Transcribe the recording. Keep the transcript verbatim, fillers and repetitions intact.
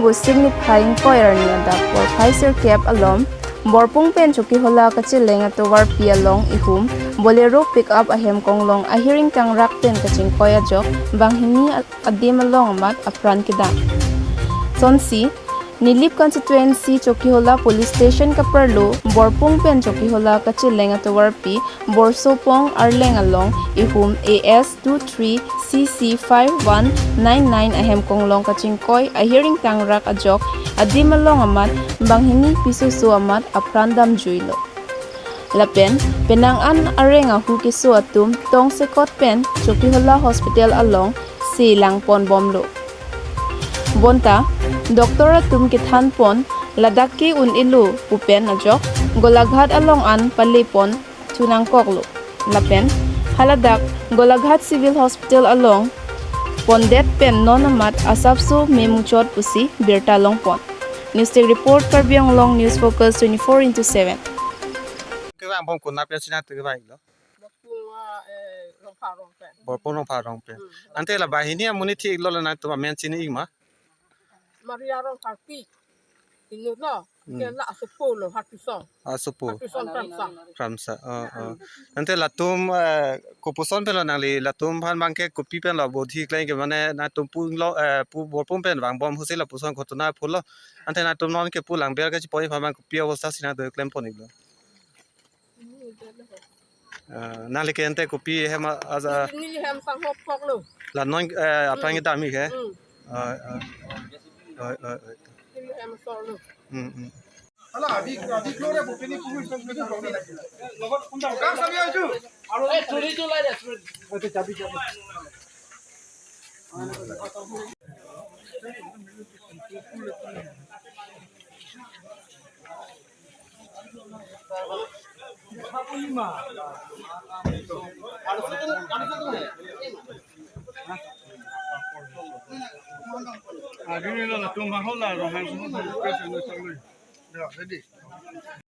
Bosik niphai ingkoi arni adap porphai sirkep alom Borpung pen Chokihola kacheleng atovarpi along ihum Bolero pickup ahem konglong ahiring tangrak pen kachingkoi ajok banghini a-, adim along amat apran kedam. Sonsi, Nilip constituency Chokihola police station kaparlo Borpung pen Chokihola kacheleng atovarpi Borsopong arleng along ihum A S two three C C five one nine nine ahem konglong kachingkoi ahiring tangrak ajok adim along amat banghini pisoso amat apran damjuilo. Lapen penang an areng ahu keso atum tongsekot pen Chokihola hospital along se langponbomlo. Bonta doctor atum kethanpon ladak ke un-elo pu pen ajok Golaghat along an palepon thu nangkoklo. Lapen haladak Golaghat Civil Hospital along pondet pen non amat asapso memuchot pusi birta longpon. News Desk report, Karbi Anglong News Focus twenty-four into seven. Kevangbom konat pensi nangtum kevanglo? Borpung, ah, eh, Rongpha Rongpen. Borpung Rongpha Rongpen. Hmm. Ante la banghini amonit thik lo, la nangtum amen chini-ik ma? Maria Rongpharpi. Inutlo. Hmm. Ke la asopo lo, Harpison. Asopo. Harpison Kramsa. Kramsa. Oh, oh. Hmm. Ante latum, eh, kopuson pen lo nangli, latum aphan abang ke kopi pen lo bodhi kleng ke, mane nangtum pu lo, eh, pu Borpung pen vangbom ahutsi lapuson ghotona phul lo. Ante nangtum non ke pu Langbel kachepon aphan abang kopi abosta si nangtum klempon-iklo? Ah, nangli ke ante kopi hem a-, aja? Neli hem sanghok koklo. La non, eh, aphrang Hmm. kedam-ik he? Hmm. Ah, ah. Ah, ah, ah. Neli hem solo. Hmm, hmm.